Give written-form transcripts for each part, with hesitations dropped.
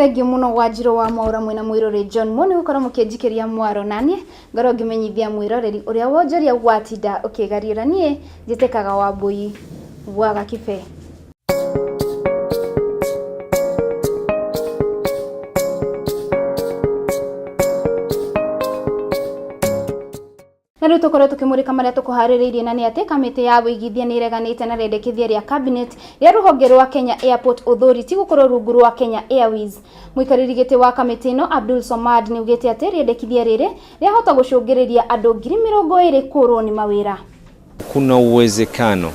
Thengiũ mũno Wanjirũ wa Mwaũra mwĩna mwĩroreri John Mo nĩ gũkorwo mũkĩnjikĩria mwaro naniĩ ngorwo ngĩmenyithia mwĩroreri ũrĩa wonjoria watinda ũkĩgariũra. Niĩ njĩtĩkaga Wambũi wa Gakibe. Na rĩu tũkorwo tũkĩmũrĩka marĩa tũkũharĩrĩirie na nĩ atĩ kamĩtĩ ya wĩigithia nĩ ĩreganĩte na rĩendekithia rĩa cabinet rĩa rũhonge rwa Kenya Airport Authority gũkorwo rungu rwa Kenya Airways. Mũikarĩri gĩtĩ wa kamĩtĩ ĩno Abdul Somad nĩ augĩte atĩ rĩendekithia rĩrĩ rĩahota gũcũngĩrĩria andũ 20,000 kũrwo nĩ mawĩra. Kuna uwezekano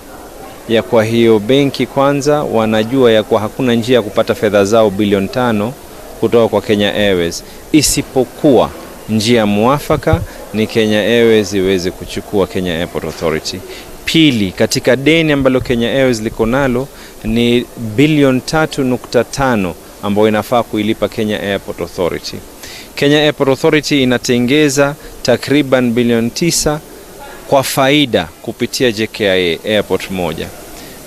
ya kwa hiyo benki kwanza wanajua ya kwa hakuna njia ya kupata fedha zao bilioni 5 kutoka kwa Kenya Airways, isipokuwa njia mwafaka ni Kenya Airways iweze kuchukua Kenya Airport Authority. Pili, katika deni ambalo Kenya Airways liko nalo ni bilioni 3.5 ambayo inafaa kuilipa Kenya Airport Authority. Kenya Airport Authority inatengeza takriban bilioni 9 kwa faida kupitia JKIA Airport moja.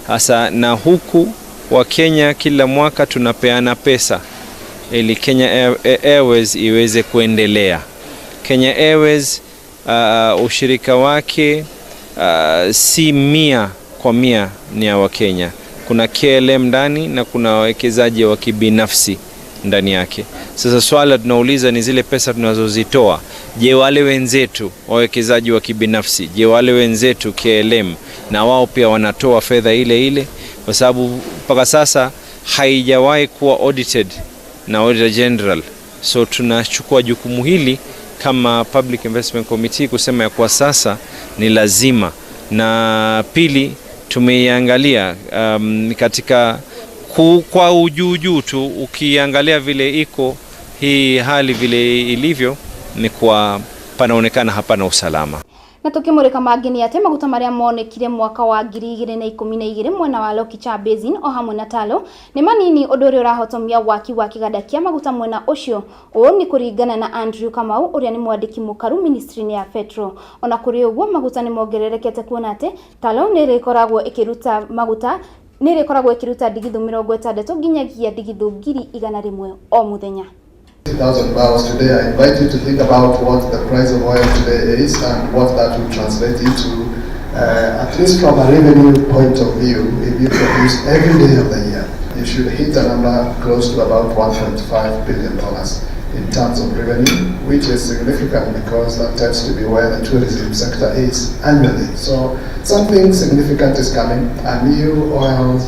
Hasa na huku wa Kenya kila mwaka tunapeana pesa ili Kenya Airways iweze kuendelea. Kenya Airways ushirika wake si 100% ni ya Wakenya. Kuna KLM ndani na kuna wawekezaji wa kibinafsi ndani yake. Sasa swala tunauliza ni zile pesa tunazozitoa, je, wale wenzetu wawekezaji wa kibinafsi, je, wale wenzetu KLM na wao pia wanatoa fedha ile ile? Kwa sababu mpaka sasa haijawahi kuwa audited na Auditor General. So tunachukua jukumu hili kama Public Investment Committee kusema ya kwa sasa ni lazima. Na pili, tumeiangalia katika kwa ujuujuu tu, ukiangalia vile iko hii hali vile ilivyo ni kwa panaonekana hapana usalama. Na tukimurika mangĩ nĩ atĩ maguta marĩa monekire mwaka wa 2012 mwena wa Lokichar Basin o hamwe na Talo nĩ manini, ũndũ ũrĩa ũrahotomia waki wa kĩganda kĩa maguta mwena ũcio. Ũũ nĩ kũringana na Andrew Kamau ũrĩa nĩ mwandĩki mũkaru ministry-inĩ ya Petro. Ona kũrĩ ũguo maguta nĩ mongererekete kuona atĩ Talo nĩ ĩrĩkoragwo ĩkĩruta maguta nĩ ĩrĩkoragwo ĩkĩruta ndigithũ 60 nginyagia ndigithũ 100,000 o mũthenya. 50,000 barrels today. I invite you to think about what the price of oil today is and what that would translate into, at least from a revenue point of view. If you produce every day of the year, you should hit a number close to about $1.5 billion in terms of revenue, which is significant because that tends to be where the tourism sector is annually. So something significant is coming. A new oil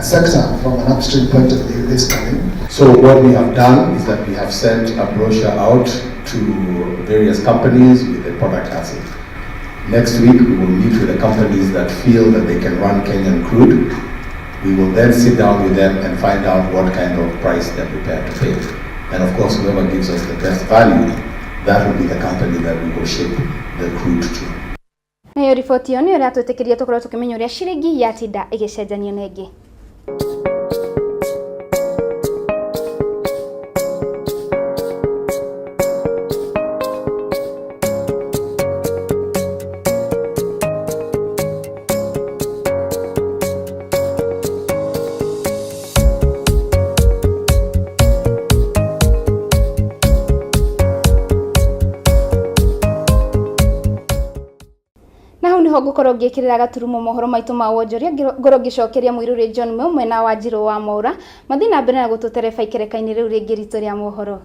sector from an upstream point of view is coming. So what we have done is that we have sent a brochure out to various companies with the product asset. Next week we will meet with the companies that feel that they can run Kenyan crude. We will then sit down with them and find out what kind of price they're prepared to pay. And of course, whoever gives us the best value, that will be the company that we will ship the crude to. Nayo riboti ĩyo nĩyo ĩratwĩtĩkĩria tũkorwo tũkĩmenya ũrĩa ciringi yatinda ĩgĩcenjanio na ĩngĩ. Na hau niho ngukorwo ngikirira gaturumo mohoro maitu ma wonjoria, ngorwo ngicokeria mwiruri John Meu mwena wa Njirũ wa Mwaura mathi na mbere na gututereba ikereka-inĩ rĩu rĩngĩ ritũ rĩa mohoro.